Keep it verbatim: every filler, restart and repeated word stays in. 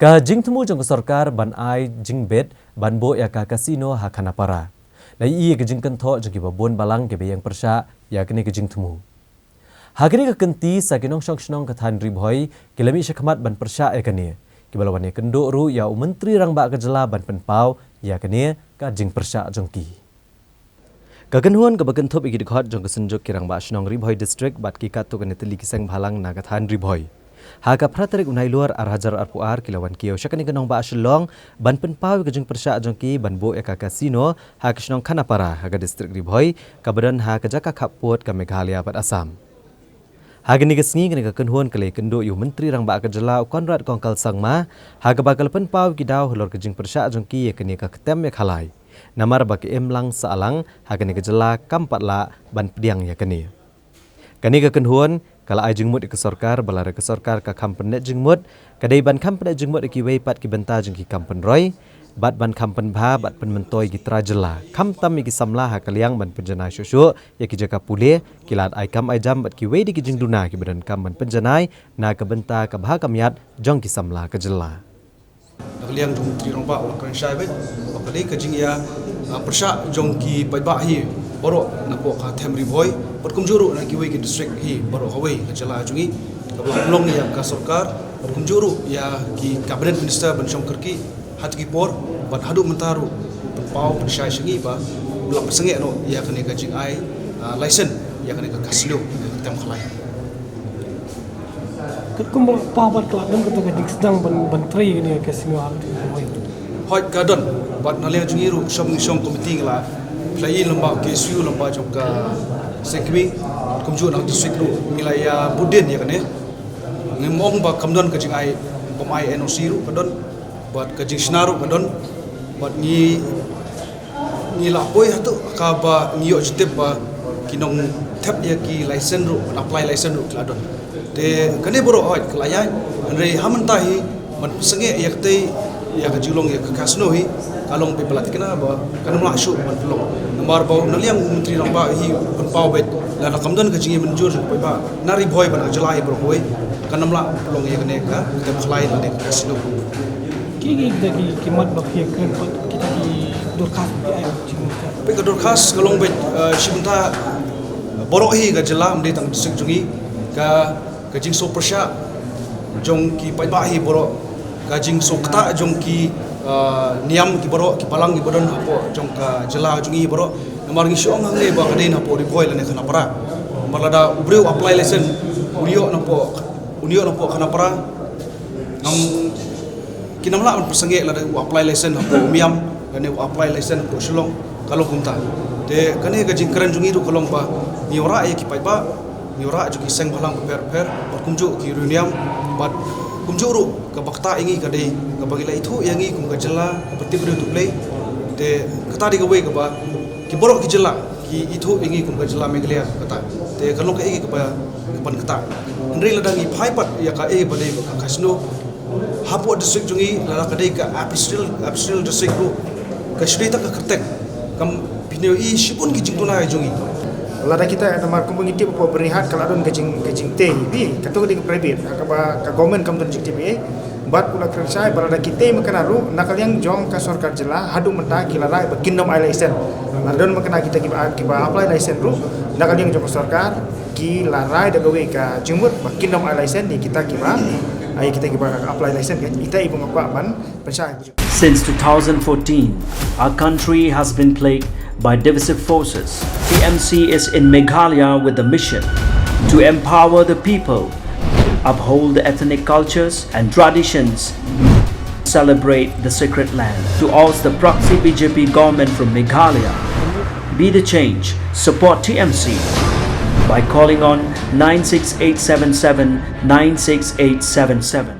Ka jingthmu jong ka sorkar ban ai jingbit ban buh ïa ka casino ha Khanapara la ïohi ïa ka jingkynthoh jong kiba bun balang kiba ïeng pyrshah ïa kane ka jingthmu. Ha kane ka kynti sa ki nongshong shnong ka thaiñ Ri Bhoi ki la mih shakhmat ban pyrshah ïa kane, kiba la wan ïakynduh ruh ïa u Myntri Rangbah ka jylla ban pynpaw ïa kane ka jingpyrshah jong ki. Ka kynhun kaba kynthup ïa ki dkhot jong ka Synjuk ki Rangbah Shnong Ri Bhoi District bad ki katto katne tylli ki seng bhalang na ka thaiñ Ri Bhoi, ha ka phra tarik u Nailur ar hajar arphew ar ki la wan kiew sha kane ka nongbah Shillong ban pynpaw ïa ka jingpyrshah jong ki ban buh ïa ka casino ha ka shnong Khanapara ha ka district Ri Bhoi, kaba don ha ka jaka khappud ka Meghalaya bad Assam. Ha kane ka sngi kane ka kynhun ka la ïakynduh ïa u Myntri Rangbah ka jylla u Conrad Kongkal Sangma, ha kaba ka la pynpaw ïa ki daw halor ka jingpyrshah jong ki ïa kane ka ktem ïakhalai, namar ba ka imlang sahlang ha kane ka jylla kam pat lah ban pdiang ïa kane. Kane ka kynhun ka la ai jingmut ïa ka sorkar ba lada ka sorkar ka kham pynleit jingmut, ka dei ban kham pynleit jingmut ïa kiwei pat ki bynta jong ki kam pynroi bad ban kham pynbha bad pynmyntoi ïa ki trai jylla, khamtam ïa ki samla ha ka liang ban pynjanai shuh shuh ïa ki jaka pule, ki lad ai kam ai jam bad kiwei de ki jingduna kiba donkam ban pynjanai na ka bynta ka bha ka miat jong ki samla ka jylla. Na ka liang jong u Myntri Rangbah u la kren shai beit ba ka dei ka jingïa, ah, pyrshah jong ki paidbah hi baroh napoh ka them Ri Bhoi bad kumjuh ruh na kiwei ki district hi baroh kawei ka jylla jong ngi, kaba la pynlong ïa ka sorkar bad kumjuh ruh ïa ki cabinet minister ban shong kyrkieh ha kito ki por, bad haduh mynta ruh u pynpaw pynshai sha ngi ba u la pynsangeh noh ïa kane ka jingai, ah, license ïa kane ka casino, ïa ka ktem ïakhalai. Katkum ba la paw bad ka la don kata ka jingsdang ban, ban trei ïa kane ka casino ha kata ka por. Hooid ka don, bad na liang jong ngi ruh shong, shong committee ngi la pynlait lem bad ka K S U lem bad jong ka seng kmie, kumjuh na ka district ruh ngi la ïa bud dien ïa kane. Ngim ong ba kam don ka jingai, bym ai N O C ruh ka don, bad ka jingshna ruh ka don, bad ngi, ngi la poi hato kaba ngi ïoh jingtip ba ki nongthep ïa ki license ruh, ban apply license ruh ki la don. Te kane baroh hooid ka la ïaid, hynrei ha mynta hi ban pynsangeh ïa katei, ïa ka jinglong ïa ka casino hi, ka long beit ba la thikna ba kan ym lah shuh ban pynlong. Namar ba na liang u Myntri Rangbah hi u pynpaw beit, lada kam don ka jingïamynjur jong u paidbah na Ri Bhoi bad na ka jylla hi baroh kawei, kan ym lah pynlong ïa kane ka ktem ïakhalai lane ka casino. Ki, ki, kita ki, ki mat ba ki kren pat, kita ki dorkhas ba ki ai jingmut. Peit ka dorkhas ka long beit, eh, shi bynta baroh hi ka jylla, ym dei tang district jong ngi, ka, ka jingsngew pyrshah jong ki paidbah hi baroh, ka jingsngew ktah jong ki, eh, niam ki baroh, ki balang ki ba don hapoh jong ka jylla jong ngi baroh. Namar ngi shu ong hangne ba ka dei na hapoh Ri Bhoi lane Khanapara. Namar lada u briew apply license, u ïoh na hapoh, u ïoh na hapoh Khanapara, ngam, kin ym lah ban pynsangeh lada u apply license hapoh Umiam lane u apply license hapoh Shillong, ka long kumta. Te kane ka jingkren jong ngi ruh ka long ba ngi wanrah ïa ki paidbah, ngi wanrah jong ki seng bhalang bapher bapher, bad kumjuh ki riewniam, bad kumjuh ruh kaba ktah ïa ngi ka dei kaba ngi la ithuh ïa ngi kum ka jylla kaba tip briew tip Blei. Te kata dei kawei kaba ki baroh ki jylla ki ithuh ïa ngi kum ka jylla Meghalaya kata. Te ka long kaei kaba, kaban ktah. Hynrei lada ngi phai pat ïa kaei ba dei ka casino hapoh district jong ngi, lada ka dei ka Upper Siral, Upper Siral district ruh, ka shu dei tang ka kyrteng. Kam pynïoh-i shibun ki jingduna jong ngi. Lada kita, namar kumba ngi tip hapoh Byrnihat ka la don ka jing, ka jingtei, bi, kato ka dei ka private, kaba ka government kam don jingtei, bi. Bad u la kren shai ba lada ki tei makna ruh na ka liang jong ka sorkar jylla haduh mynta ki la rai ba kin ym ai license. Lada don makna kita kiba, kiba apply license ruh na ka liang jong ka sorkar ki la rai da kawei ka jingmut ba kin ym ai license ïa kita kiba, ïa kita kiba apply license, kita i bym kwah ban pynshai. Since two thousand fourteen, our country has been plagued by divisive forces. T M C is in Meghalaya with the mission to empower the people, uphold the ethnic cultures and traditions, celebrate the sacred land. To oust the proxy B J P government from Meghalaya, be the change, support T M C by calling on nine six eight seven seven nine six eight seven seven.